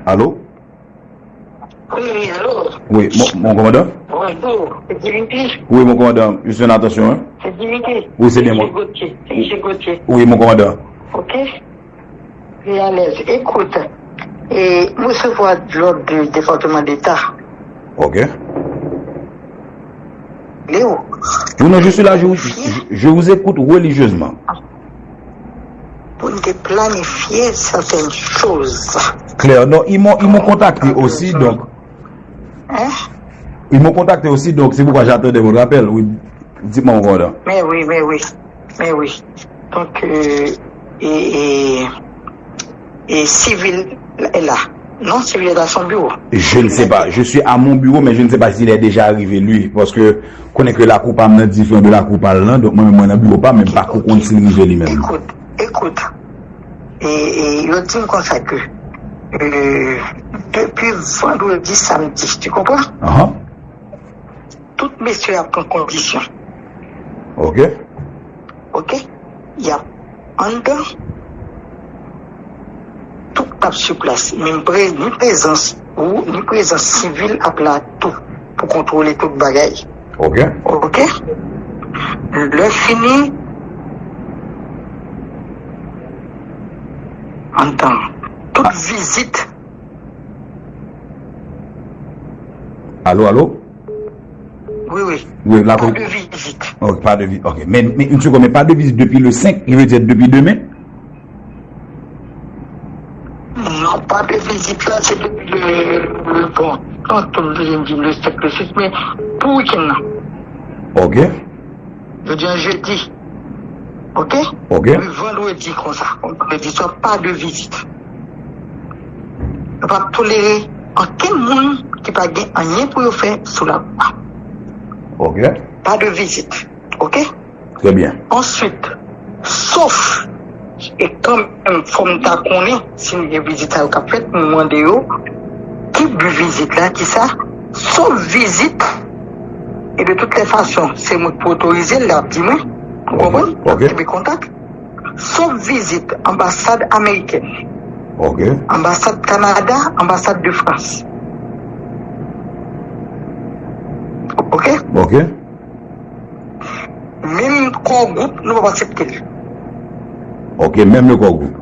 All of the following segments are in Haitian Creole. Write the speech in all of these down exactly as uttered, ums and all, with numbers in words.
Allô? Oui, allô? Oui, mon, mon commandant? Bonjour, c'est Dimitri. Oui, mon commandant, je suis en attention, hein? C'est Dimitri. Oui, c'est bien Michel moi. Gauthier. C'est Michel Gauthier. Oui, mon commandant. Ok? Très à l'aise. Écoute, et recevoir de l'ordre du département d'État. Ok. Léo, Non, non, je suis là, je, vous- je, je vous écoute religieusement. Pour nous planifier certaines choses. Claire, non, ils m'ont ils m'ont contacté aussi, donc Hein? Ils m'ont contacté aussi, donc c'est pourquoi j'attendais votre appel. Oui, dites-moi mon commandant. Mais oui, mais oui, mais oui. Donc, euh, et, et, et civil est là. Non, civil est à son bureau. Je ne sais pas. Je suis à mon bureau, mais je ne sais pas s'il est déjà arrivé, lui. Parce que je connais que la coupe a dit fin de la coupe là, donc moi, moi, dans le bureau, pas même pas qu'on continue de lui-même. Écoute, écoute. Et, et il dit comme ça que euh, depuis vendredi, samedi, tu comprends? Ah, Tout mesye ap pran kondisyon. ok. Ok? Y ap anndan. Tout ap sou plas. Menm pre, ni prezans ou, ni prezans sivil ap la tou pou kontwole tout bagay. Ok. Ok? Lè fini, anndan. Tout vizit. Allô, allô? Oui, oui. Oui, la Pas com- de visite. Ok, pas de visite. Ok. Mais, mais une seconde, mais pas de visite depuis le cinq, qui veut dire depuis demain? Non, pas de visite là, c'est depuis le, le bon. Non, tout le monde dit le cinq, le six, mais pour week-end là. Ok. Je dis un jeudi. Ok? Ok. Le vendredi comme ça. Vendredi soir, pas de visite. Yo pa tolere ankenn moun ki pa gen anyen pou yo fè sou la lwa. Ok. Pas de visite. Ok? Très bien. Answit, sof, e kanmenm fò m ta konnen si m gen vizit sa yo k ap fèt, m mande yo ki bi vizit la, ki sa, sof vizit, e de tout lè fason, se mwen k pou otorize l, l ap di mwen, ou konprann? N ap kenbe kontak. Sof vizit anbasad amerikèn, Ok. anbasad Kanada, anbasad de Frans. Ok? Ok. Menm kò gwoup, nou p ap aksepte l. Ok, menm le core group.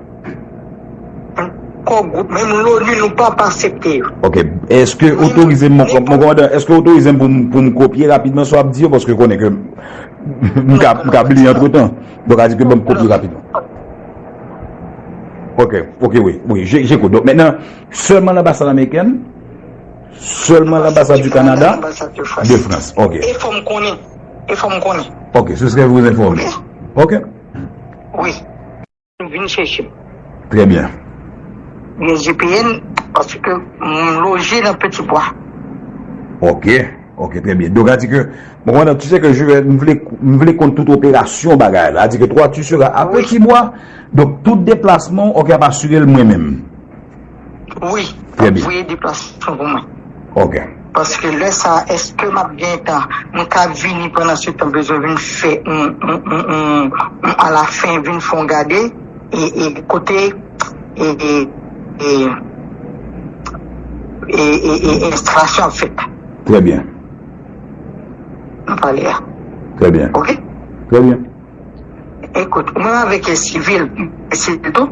Kò gwoup, menm l'ONU, nou p ap aksepte yo. Ok. Èske otorize m, mon, mon kòmandan, èske otorize m pou m, pou m kopye rapidman sa w ap di yo, paske konnen ke m ka, m ka bliye antretan. Donk, a di ke ban m kopye rapidman. Ok, ok, wi, wi, je, j'écoute. Donk, mentnan, sèlman lanbasad amerikèn, sèlman lanbasad du Kanada, Anbasad de Frans. De Frans, ok. E fò m konnen. E fò m konnen. Ok, ce serait vous informer. Ok, Wi. Vin chèche m. Très bien. Gen G P N, paske m loje nan Petit Bois. Ok, ok, très bien. Donk, a di ke, bon, kòmandan, tu sais que je vais, m vle, m vle konn tout operasyon bagay la. A di ke toi, tu seras à Petit Bois. Donk, tout deplasman, ok, ap asire l mwen menm. Wi, Très bien. Voye deplasman pou mwen. Ok. Paske lè sa, èske m ap gen tan, mwen ka vini pandan se tan, bezwen vin fè, m, m, m, m, m, alafen, vin fè yon gade, e, e kote, e, e, e, e, e, e enstalasyon ap fèt. Très bien. M pale a. Très bien. Ok? Très bien. Ekout, mwen avèk sivil, sivil tou,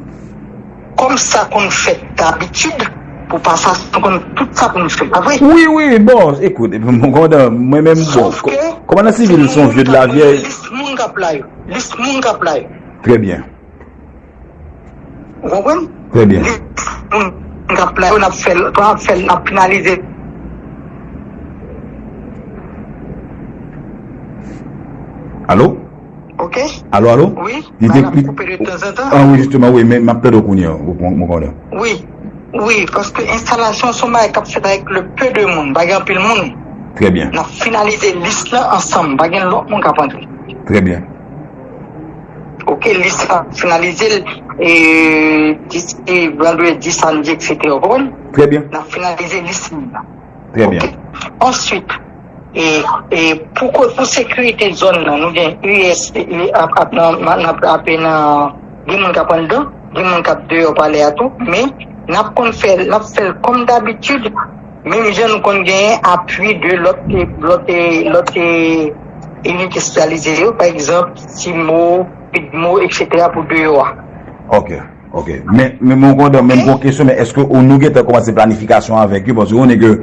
kòm sa konn fèt dabitid, pou pa sa, nou konn tout sa konn fèt, pa vre? Wi, wi, bon, écoute, mon kòmandan, mwen menm, bon, Sof ke, kòmandan sivil se yon vye de la vyèj. Lis moun k ap la yo. Lis moun k ap la yo. Très bien. Ou konprann? Très bien. Lis moun k ap la yo, n ap fè l, n ap fè l, n ap finalize. Allô? Ok? Allô, allô? Wi, Li te- bagay ap koupe de tanzantan. Ah wi, justement, wi, men m ap tande w kounye a, mon, mon kòmandan. Wi, wi, paske enstalasyon se yon bagay k ap fèt avèk le peu de moun, pa gen anpil moun. Très bien. N ap finalize lis la ansanm, pa gen lòt moun k ap antre. Très bien. Ok, lis la finalize l, e, disi vandredi, samdi, et cetera. Ou konprann? Très bien. N ap finalize lis moun la. Très bien. Answit, e, e pou, ko- pou sekirite zòn nan, nou gen U S, e, ap, ap, nan, nan, ap, ap, nan, gen moun k ap anndan, gen moun k ap deyò palè a tou, men N ap konn fè l, n ap fè l kòm dabitid, menm jan nou konn genyen apui de lòt, lòt, lòt, eh, inite espesyalize yo, pa egzanp, CIMO, UDMO, etsetera pou deyò a. Ok, ok. Men, men, men, komandan, men m gen yon kesyon, men èske ou, nou gentan kòmanse planifikasyon avèk yo? Paske ou konnen ke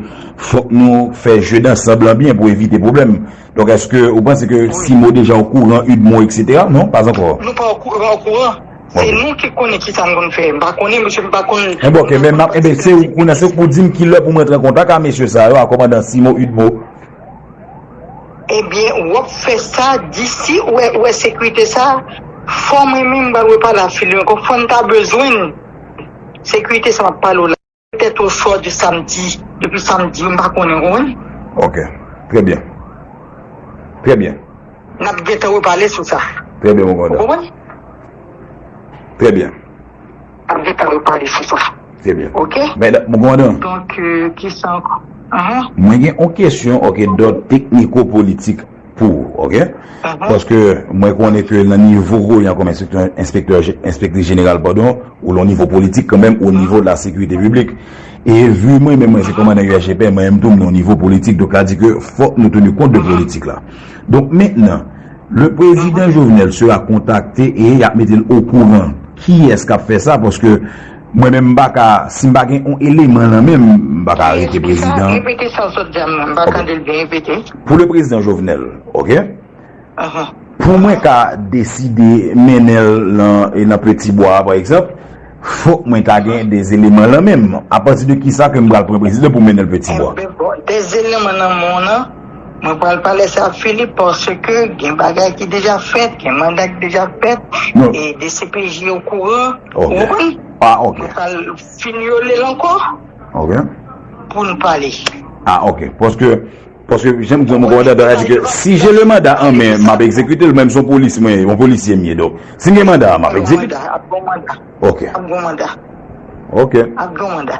fòk nou fè jeu d'ensemble lan byen pou evite pwoblèm. Donk, èske ou panse ke CIMO deja okouran, UDMO, etsetera? Non, pas ankò. Nou pa okouran, okouran. Se nou ki konnen ki sa n konn fè. M pa konnen, mesye, m pa konn. Enben, ok, men m ap, enben, se ou, kounye a, se ou pou di m kilè pou mwen rantre an kontak a mesye sa yo, a kòmandan CIMO, UDMO. Ebyen, w ap fè sa, disi ou wè, ou wè sekirite sa, fò mwen menm m pral repale a Fili ankò, fò n ta bezwen n. Sekirite sa m ap pale w la. Petèt oswa de samdi, depi samdi, m pa konnen, ou konprann? Ok. Trè byen. Trè byen. N ap gentan repale sou sa. Trè byen, mon kòmandan. Ou konprann? Trè byen. N ap gentan repale sou sa. Trè byen. Ok? Men, mon kòmandan. Donk, euh, ki sa ankò? Ahan. Mwen gen yon kesyon, ok, dòd tekniko-politik pou ou, ok? Ahan. Paske mwen konnen ke nan nivo kounye a kòm enspektè, enspektè, enspektris jeneral, padon, ou lan nivo politik kanmenm, o nivo de la sekirite piblik. E vi mwen menm, mwen se kòmandan U S G P, mwen menm tou, m nan nivo politik, donk sa di ke fòk nou teni kont de politik la. Donk mentnan, le président Jovenel sera contacté e y ap mete l okouran kiyès k ap fè sa, paske mwen menm, m pa ka, si m pa gen yon eleman lan men m, m pa ka arete prezidan. Repete sa w sot di a, m pa tande l byen, repete. Pou le président Jovenel, ok? Pou mwen ka deside mennen l nan, e nan Petibwa a, pa egzanp, fòk mwen ta gen de eleman lan men m. Apati de kisa ke m pral pran prezidan pou mennen l Petibwa? Enben, bon, de eleman nan men w lan, mwen pral pale sa ak Filip, paske gen bagay ki deja fèt, gen manda ki deja fèt, e D C P J okouran, ou konprann? Ah, ok. Mwen pral finyole l ankò pou n pale. Ah, ok. Paske Paske, jan m di w, mon kòmandan, sa di ke si j'ai le mandat en main, m ap egzekite l, menm si yon polis, mwen, yon polisye m ye. Donk, si m gen manda a, m ap egzekite. Ap gen manda. Ok. Ap gen manda. Ok. Ap gen manda.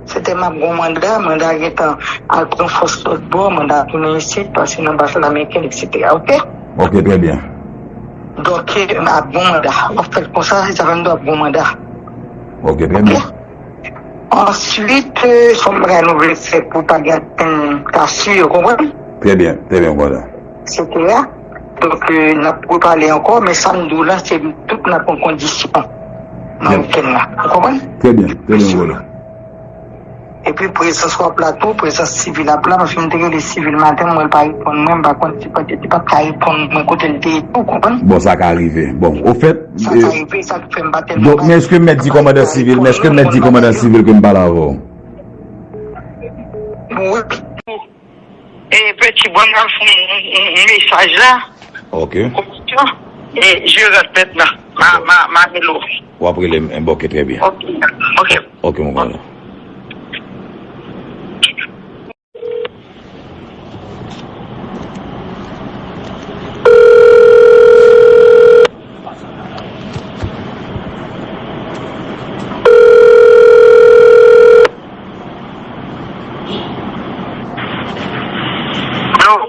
Se te m ap gen manda, manda gentan al pran fòs lòt bò, manda tounen isit, pase nan baz ameriken, etsetera. Ok? Ok, trè byen. Donk, ap gen manda. W ap fè l konsa, e sa fè m di w ap gen manda. Ok, trè byen. Answit, euh, se yon bagay nou vle fè pou pa gen okenn kasye, ou konprann? Trè byen, trè byen, kòmandan. Etsetera. Donk, euh, n ap repale ankò, men sa m di w la, se tout n ap pran kondisyon nan wikenn nan. Ou konprann? Trè byen, trè byen, kòmandan. Epi prezans w ap la tou, prezans sivil ap la, paske m te rele sivil maten, m wè l pa reponn mwen, m pa konn si pa t, li pa t ka reponn mwen kote l te ye tou, ou konprann? Bon, sa ka rive. Bon, ofèt, Sa ka rive, sa k fè m pa tèlman... Donk, men èske m mèt di kòmandan sivil, men èske m mèt di kòmandan sivil ke m pale avè w? Wi. E, Petibwa, m ap fè yon, yon, yon mesaj la. Ok. E, je rant mentnan. Ma, ma, ma rele w. W ap rele m. Enben, ok, trè byen. Ok. Ok. Ok, mon kòmandan. Alo?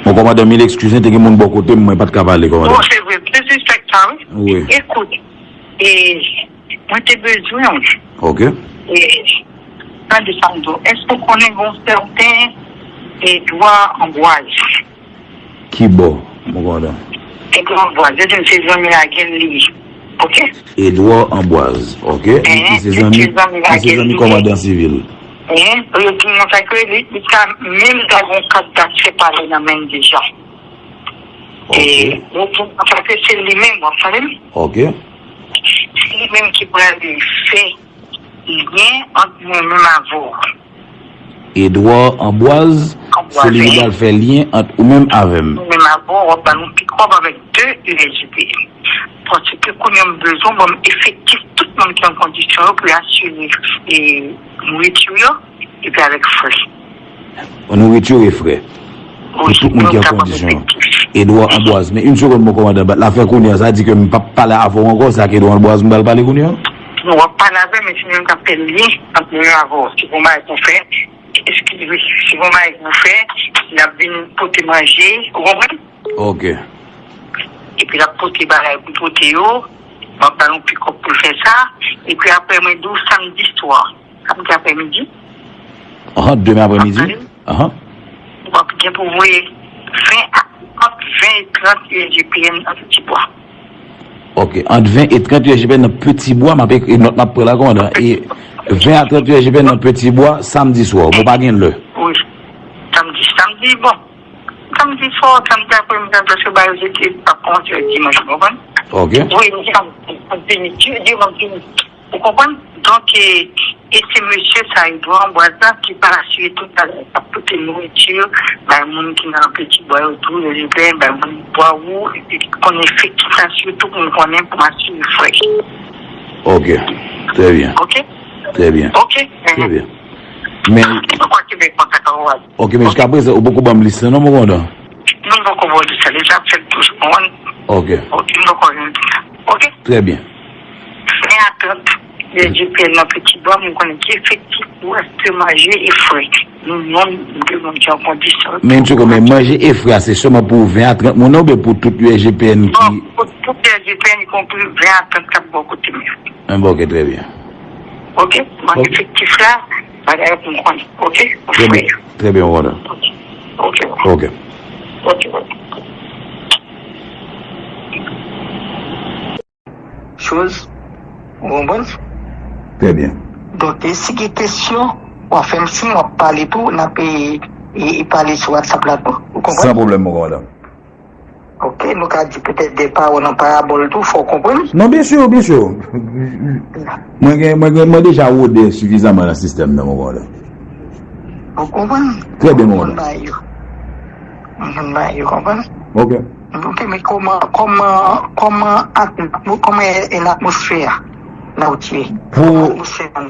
Bon, kòmandan, mil eskize, te gen moun bò kote m, mwen pa t ka pale, kòmandan. Bon, se vre, disrespect sa, wi. Wi. Ekout, e, Mwen te bezwen w. Ok. E, tande sa m di w. Èske w konnen gen yon sèten Edouard Ambroise? Ki bò, mon kòmandan? Edouard Ambroise, se zanmi Laguel li ye. Ok? Edouard Ambroise, ok. Li di se zanmi, li se zanmi kòmandan sivil. Yo di m konsa ke li, li ka menm ta gen yon kat daksè pale nan men l deja. Ok. E, yo di m konsa ke se li menm, w ap tande m? Ok. Se li menm ki pral fè lyen ant mwen menm avè w. Edouard Ambroise, se li ki pral fè lyen ant ou menm avè m. Mwen menm avè w, w ap ba nou pikòp avèk de U S G P. Paske kounye a m bezwen ban m efektif tout moun ki an kondisyon yo pou yo asire, e, nouriti yo, epi avèk frè. Nouriti e frè. Pou tout moun ki an kondisyon. Edouard Ambroise. Men, yon segonn, mon kòmandan. Bat lafè kounye a, sa di ke m p ap pale avè w ankò, se ak Edouard Ambroise m pral pale kounye a? Non, w ap pale avè l, men se li menm k ap fè lyen ant mwen avè w. Si gon bagay pou fè, eskize, si gon bagay pou fè, l ap vin pote manje, ou konprann? Ok. Epi l ap pote bagay pou pote yo, m ap ba l yon pikòp pou l fè sa, Epi apre, mwen di w samdi swa, samdi aprèmidi. Ahan, demen aprèmidi. Ahan. W ap gen pou voye ven a, ant ven e trant U S G P N nan Piti Bwa. Ok, ant ven e trant U S G P N nan Piti Bwa, m ap ekri nòt m ap pran la, kòmandan. E ven a trant U S G P N nan Piti Bwa, samdi swa, bon, pa gen lè. Wi. Samdi, samdi, bon. Samdi swa, samdi aprèmidi, paske ba yo se te ap kòmanse dimanch, ou konprann? Ok. Wi, m di samdi, samdi midi, di samdi midi. Ou konprann? Donk, e, e se mesye sa, Edouard Ambroise la, ki pa asire tout sa, k ap pote nouriti, bay moun ki nan Piti Bwa yo tou, yo pen, bay moun bwa ou, epi ki konnen efektif la, sitou pou m konnen pou m asire frè. Ok. Trè byen. Ok? Trè byen. Ok? Trè byen. Men, ou kwè ke men konsa ka wè. Ok, men jiska prezan, ou poko ban m lis la, non, mon kòmandan? Non, m poko ba w lis la, deja m fè l toujou, ou konprann? Ok. Ok, m poko jwenn lis la. Ok? Trè byen. Ven a trant, U S G P N nan Piti Bwa, m konnen ki efektif pou achte manje e frè. Nou menm, nou te menm ki an kondisyon. Men, misye, men manje e frè, se sèlman pou ven a trant moun nan oubyen pou tout U S G P N ki... Non, pou tout U S G P N, ikonpri ven a trant k ap bò kote m yo. Ah, bon, ok, trè byen. Ok, manje efektif la, bagay pou m konnen. Ok? Trè byen. Trè byen, mon kòmandan. Ok. Ok. Ok. Ok, ok. Choz, ou konprann? Trè byen. Donk, e si gen kesyon, w ap fè m siy, w ap pale tou, n ap, e, e, e pale sou WhatsApp la tou. Ou konprann? San pwoblèm, mon kòmandan. Ok, nou ka di petèt de pawòl an parabòl tou, fò w konprann. Non, byen si, byen si. Mwen gen, mwen gen, mwen deja wode sifizaman nan sistèm nan, mon kòmandan. Ou konprann? Trè byen, mon kòmandan. Mwen konn bagay yo. Mwen konn bagay yo, konprann? Ok. Ok, men kòman, kòman, kòman at-, kòman e, e latmosfè a la ou t ye? Pou,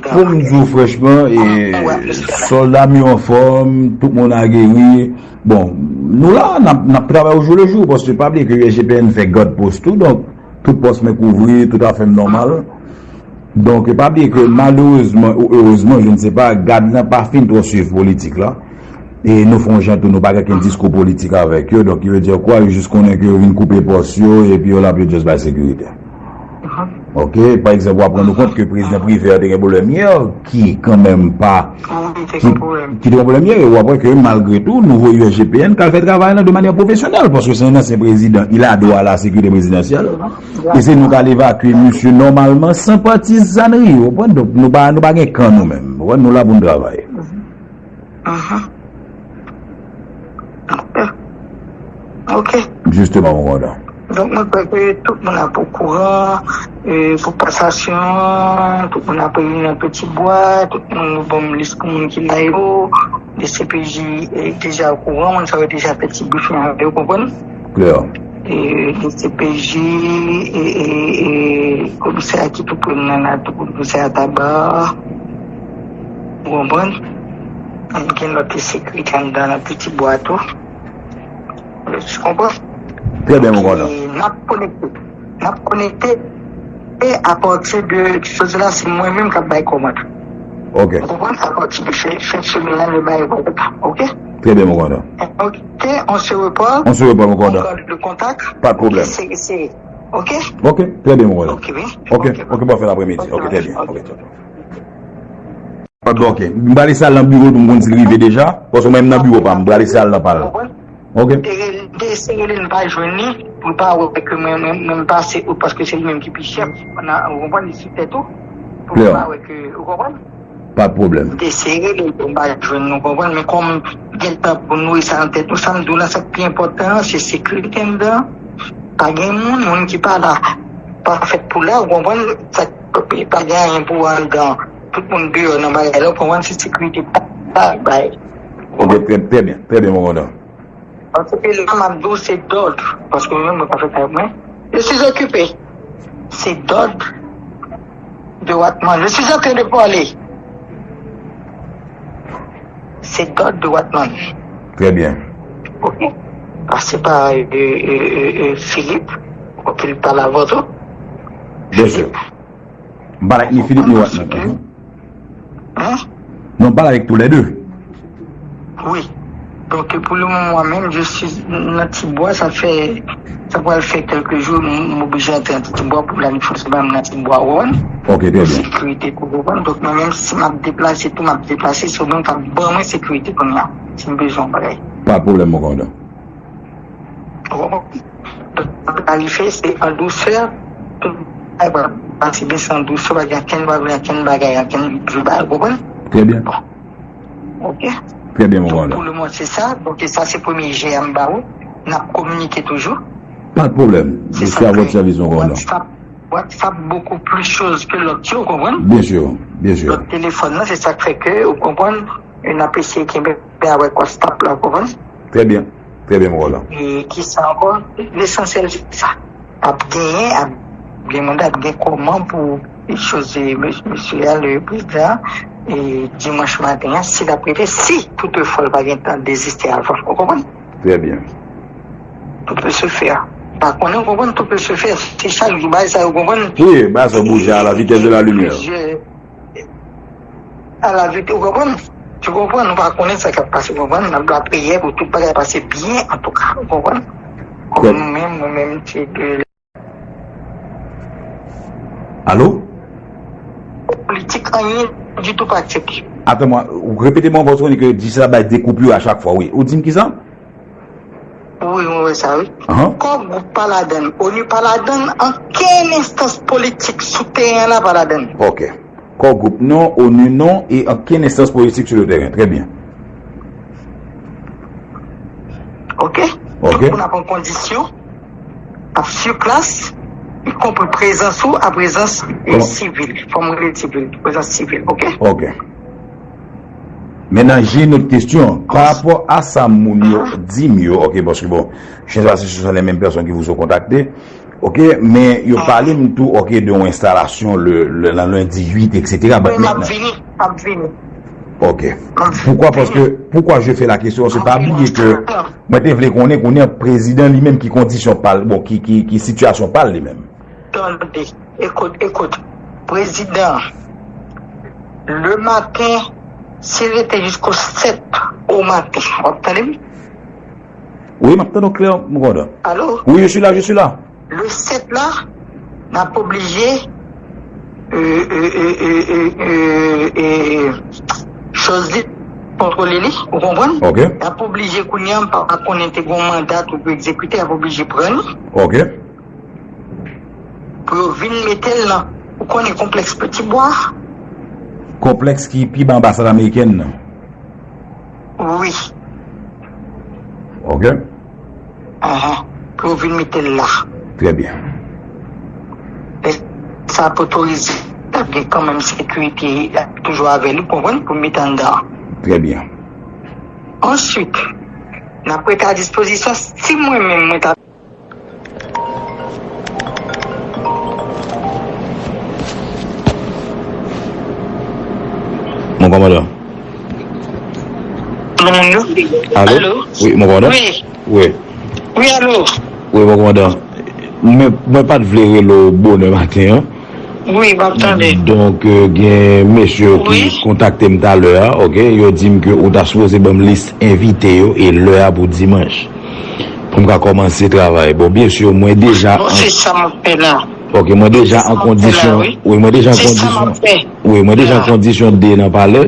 pou m di w franchman, e, sòlda m yo anfòm, tout moun ageri. Bon, nou la, n ap, n ap travay au jour le jour, paske pa bliye ke U S G P N fè gad pòs tou, donk, tout pòs mwen kouvri, tout afè m nòmal. Donk, pa bliye ke malerezman ou erezman, je ne sais pas, gad lan pa fin twò swiv politik la. E nou fè yon jan tou, nou pa gen okenn diskou politik avèk yo. Donk, ki vle di kwa, yo jis konnen ke yo vin koupe pòs yo, epi yo la pou yo just bay sekirite. Ok, pa egzanp, w ap rann ou kont ke prezidan Privert te gen pwoblèm yè, ki kanmenm pa, ki, ki te gen pwoblèm yè, e w ap wè ke malgre tou, nou voye U S G P N k al fè travay la de manyè pwofesyonèl, paske se yon ansyen prezidan, il a droit à la sécurité présidentielle. E se nou k al evakye misye nòmalman, san patizanri, ou konprann? Donk, nou pa, nou pa gen kan nou menm. Ou konprann? Nou la pou n travay. Mhm. Ok. Ok. Jisteman, mon kòmandan. Donk, mwen kwè ke tout moun ap okouran, e, pou pasasyon, tout moun ap reyini nan Peti Bwa, tout moun, nou ban m lis pou moun ki la yo, D C P J, e, deja okouran, moun sa yo deja fè ti brifing avè yo, konprann? Klè. E, D C P J, e, e, e, komisè a ki tou pre m nan la, tou komisè a Taba, ou konprann? Gen lòt sekirite anndan nan Piti Bwa tou. Ou konprann? Trè byen, mon kòmandan. E n ap konekte. N ap konekte. E apati de jodi la, se mwen menm k ap bay kòmand. Ok. Ou konprann? Apati de fen, fen semèn la, nou bay kòmand. Ok? Trè byen, mon kòmandan. Ok, on se reparle. On se reparle, mon kòmandan. On garde le contact. Pa de pwoblèm. Sere, sere. Ok? Ok, trè byen, mon kòmandan. Ok, wi. Ok, ok, bon fen aprèmidi. Ok, trè byen. Ok. Ok, ok. M prale sa nan biwo pou m konn si l rive deja. Paske mwen menm nan biwo pa m, m prale sa nan pa l. Ok. E li te eseye rele, m pa jwenn li, pou l pa wè ke mwen, mwen, mwen m pase out, paske se li menm ki pi chèf. Ou konprann, li sou tèt ou. Pou l pa wè ke, ou konprann? Pa de pwoblèm. M te eseye rele, m pa jwenn, ou konprann, men kòm gen tan pou nouri sa nan tèt nou, sa m di w la, sa k pi enpòtan an, se sekirite anndan. Pa gen moun, moun ki pa la, pa fèt pou la, ou konprann, sa pa gen anyen pou anndan. Tout moun deyò nan bagay la, ou konprann, se sekirite pa, pa bay. Ok, trè, trè byen, trè byen, mon kòmandan. Paske la, m ap di w, se dòd. Paske mwen menm, mwen pa fè kay mwen. Je suis occupé. Se dòd de Watman. Je suis en train de parler. Se dòd de Watman. Trè byen. Ok. Pase pa, e, e, e, e, Philippe. Pou ke l pale avè w tou. Byen si. M pale ak ni Philippe ni Watman. Hein? Non, m pale avèk toulède. Wi. Donc, pour le moment, moi-même, je suis dans Tibwa, ça fait, ça va faire quelques jours, m oblije antre nan Tibwa pour la défense de nan Tibwa, ou konprann? Ok, très bien. Sécurité, ou konprann? Donc, moi-même, si m ap deplase, tou m ap deplase, se ou menm k ap ban mwen sécurité kounye a, si m bezwen yon bagay. Pas de problème, mon commandant. Ou konprann? Donk, sa rive, se an dousè, tout bagay pral pase byen, se an dousè, pa gen ankenn, pa gen ankenn bagay, ankenn vye bagay, ou konprann? Très bien. Bon. Ok? Très bien, mon commandant. Donk, pou le moman, se sa. Donk, sa, se premye je a m ba ou. N ap kominike toujou. Pas de problème. Je suis à votre service, mon commandant. WhatsApp, WhatsApp beaucoup plus chose que l'autre, ou konprann? Bien sûr, bien sûr. Lòt telefòn nan, se sa k fè ke, ou konprann, n ap eseye kenbe avèk WhatsApp la, ou konprann? Très bien. Très bien, mon commandant. E ki sa ankò? Lesansyèl se sa. Ap genyen, ap gen manda, ap gen kòman pou choz, mesye a, le prezidan, e dimanch maten an, si l ap rete, si toutefwa l pa gen tan deziste avan. Ou konprann? Très bien. Tout peut se faire. Pa konnen, ou konprann, tout peut se faire. Se chak jou bagay sa, ou konprann? Wi, bagay sa bouje à la vitesse de la lumière. Plizyè a la vérité, ou konprann? Ou konprann? Nou pa konnen sa k ap pase, ou konprann? N ap lapriyè pou tout bagay pase byen, antouka, ou konprann? Kòm nou menm, nou menm, se de... Alo? Politik, anyen ditou pa aksepte. Attends-moi, répétez-moi encore, ke di sa bay de koupure à chaque fois, wi. Ou di m kisa? Wi, mwen wè sa, wi. Ahan. Kò gwoup pa ladann, ONU pa ladann, ankenn enstans politik sou teren an la pa ladann. Ok. Kò gwoup non, ONU non, e ankenn enstans politik sou le teren. Très bien. Ok? Ok. Donk, pou n ap an kondisyon, ap sur place, y compris prezans ou, a prezans, e, sivil. Fò m rele sivil, prezans sivil, ok? Ok. Maintenant, j'ai une autre question. Pa rapò a sa moun yo di m yo, ok, paske bon, je ne sais pas si ce sont les mêmes personnes qui vous ont contacté, ok, men yo pale m tou, ok, de yon enstalasyon le, le, nan lendi uit, et cetera. But maintenant, m ap vini, m ap vini. Ok. Poukwa, paske, poukwa je fais la question, se pa bliye ke mwen te vle konnen, konnen prezidan li menm ki kondisyon pal, bon, ki, ki, ki sitiyasyon pal li menm. Tande, ekout, ekout. Prezidan, le maten, si l rete jisko sèt o maten, w ap tande m? Wi, m ap tande w klè, mon commandant. Alo? Wi, je suis là, je suis là. Le sèt la, n ap oblije, e, e, e, choz li kontwole li, ou konprann? Ok. N ap oblije kounye a, m pa konnen te gon manda tou pou egzekite, n ap oblije pran li. Ok. Pou yo vin mete l nan, ou konnen konplèks Peti Bwa? Konplèks ki pi ba anbasad amerikèn nan. Wi. Ok. Ahan. Pou yo vin mete l la. Très bien. E sa ap otorize, ap gen kanmenm sekirite, ap toujou avè li, konprann, pou mete anndan. Très bien. Answit, n ap rete a dispozisyon si mwen menm mwen ta Mon kòmandan. Moun yo? Alo? Alo? Wi, mon kòmandan? Wi. Wi. Wi, alo? Wi, mon kòmandan. Mwen, mwen pa t vle rele w bonè maten an. Wi, m ap tande. Donk, euh, gen mesye yo ki kontakte m talè a, ok? Yo di m ke ou ta sipoze ban m lis envite yo e lè a pou dimanch. Pou m ka kòmanse travay. Bon, byen si, mwen deja an... Bon, se sa m ap fè la. Ok, mwen deja an kondisyon. Wi, mwen deja an kondisyon. Wi, mwen deja an kondisyon de nan palè.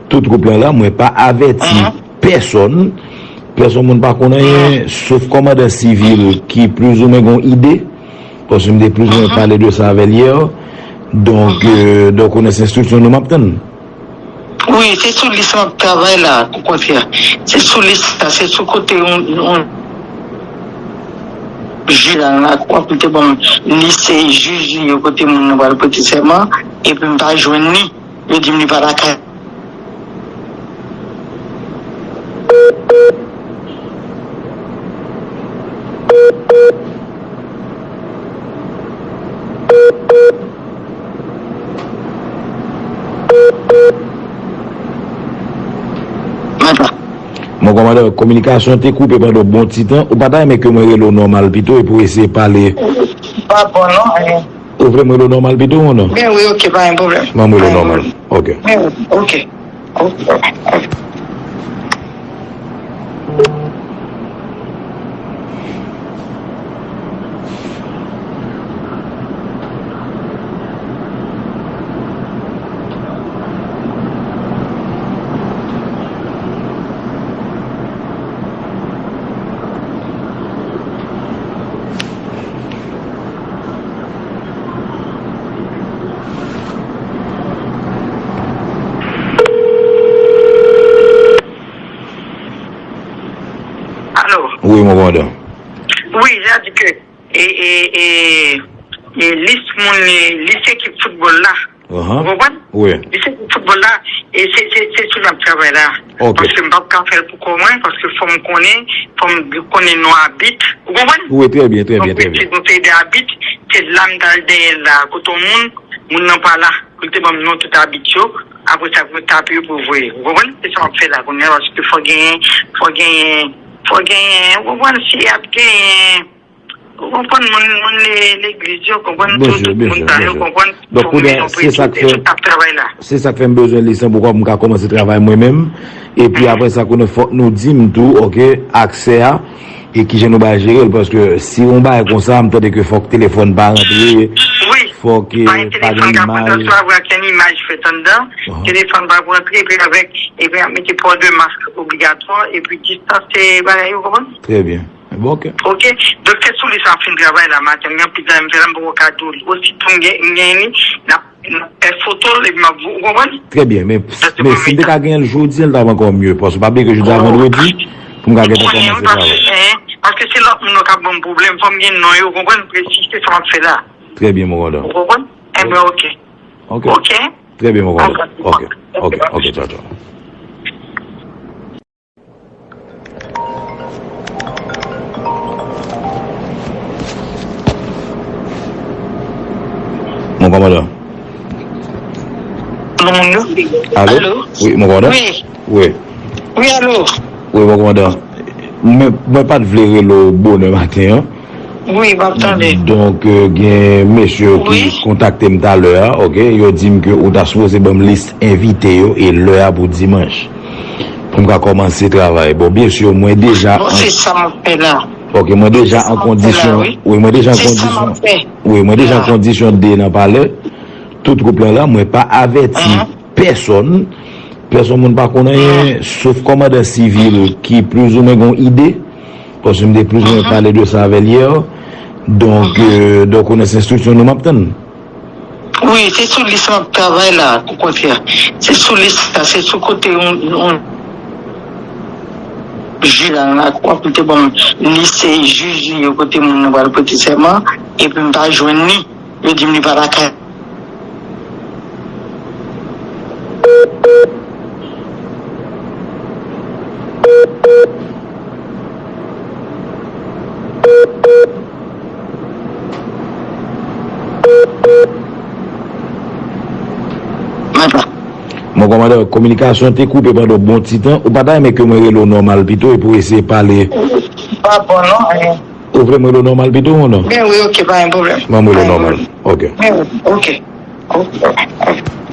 Tout gwoup lan la, mwen pa avèti pèsòn. Pèsòn moun pa konn anyen, sof kòmandan sivil ki plizoumwen gon ide. Paske m te plizoumwen pale de sa avè l yè. Donk, euh, donk, ou konnen se enstriksyon nou m ap tann. Wi, se sou lis m ap travay la, okontrè. Se sou lis la, se sou kote yon, yon jij la, la, kwa pou te ban m lis se jij li yo kote moun nan pral prete sèman, epi m pa jwenn li, yo di m li pa lakay. Mon kòmandan, kominikasyon te koupe pandan yon bon ti tan. Ou pa ta renmen ke mwen rele w nòmal pito epi w eseye pale? Pa bon, non. Ou vle m rele w nòmal pito, mon non? Ben wi, ok, pa gen pwoblèm. Ban m rele w nòmal. Ok. Ben wi, ok. Ok, ok. Wi, mon kòmandan. Wi, sa di ke e, e, e, e lis moun, e, lis ekip foutbòl la. Ou konprann? Wi. Lis ekip foutbòl la, e se, se, se sou l ap travay la. Ok. Paske m p ap ka fè l pou kò mwen, paske fò m konnen, fò m konnen non abit. Ou konprann? Wi, trè byen, trè byen, trè byen. Donk, se yon seri de abit, se la m t al dèyè l la, kote yon moun, moun nan pa la. Pou l te ban m non tout abit yo, apre sa, pou m tape yo pou voye. Ou konprann? Se sa m ap fè la, kounye a, paske fò genyen, fò genyen, fò genyen, ou konprann, si y ap genyen, ou konprann, moun, moun le-, legliz yo, konprann, tout, tout moun sa yo, konprann, fò m gen yon prezidan k ap travay la. Se sa k fè m bezwen lis lan pou kòm m ka kòmanse travay mwen menm. Epi apre sa, konnen fòk nou di m tou, ok, aksè a, e kijan nou bay jere l, paske si yon bagay konsa, m tande ke fòk telefòn pa rantre, fòk, eh, pa gen imaj. Wi, pa gen telefòn k ap rantre, swa vre ak yon imaj fèt anndan, telefòn pa ap rantre, epi avèk, epi ap mete pò de mask obligatwa, epi distans, eh, bagay yo, konprann? Trè byen. Bon, ok. Ok, donk se sou li sa m fin travay la maten, m gen anpil travay m fè la, m poko ka di w li. Osito m gen, m gen li, n ap, n ap fè foto l, epi m ap, ou konprann? Trè byen, men, men si m te ka genyen l jodi a, l t ap ankò mye, paske pa bliye ke jodi a vandredi, pou m ka gentan kòmanse travay. Paske se lòt moun yo k ap ban m pwoblèm, fò m gen non yo, ou konprann? Presi, se sa m ap fè la. Trè byen, mon kòmandan. Ou konprann? Enben, ok. Ok. Ok. Trè byen, mon kòmandan. Ok. Ok, ok, tchaw, tchaw. Mon kòmandan. Alo? Alo? Wi, mon kòmandan? Wi. Wi. Wi, alo? Wi, mon kòmandan. Mwen, mwen pa t vle rele w bonè maten an. Wi, m ap tande. Donk, euh, gen mesye yo ki kontakte m talè a, ok? Yo di m ke ou ta sipoze ban m lis envite yo e lè a pou dimanch. Pou m ka kòmanse travay. Bon, byen si, mwen deja... Bon, se sa m ap fè la. Ok, mwen deja an kondisyon. Wi, mwen deja an kondisyon. Wi, mwen deja an kondisyon de nan palè. Tout gwoup lan la, mwen pa avèti pèsonn. Pèsonn moun pa konn anyen, sof kòmandan sivil ki plizoumwen gen yon ide. Paske m te plizoumwen pale de sa avè l yè. Donk, euh, donk, ou nan enstriksyon nou m ap tann. Wi, se sou lis m ap travay la, okontrè. Se sou lis la, se sou kote yon, yon jij la nan lakou a pou l te ban m lis jij li yo kote moun nan pral prete sèman, epi m pa jwenn li. Yo di m li pa lakay. Mon kòmandan, kominikasyon te koupe pandan yon bon ti tan. Ou pa ta renmen ke mwen rele w nòmal pito epi w eseye pale? Pa bon non. Ou vle m rele w nòmal pito ou non? Ben wi, ok, pa gen pwoblèm. Ban m rele w nòmal. Ok. Ben wi, ok. Ok.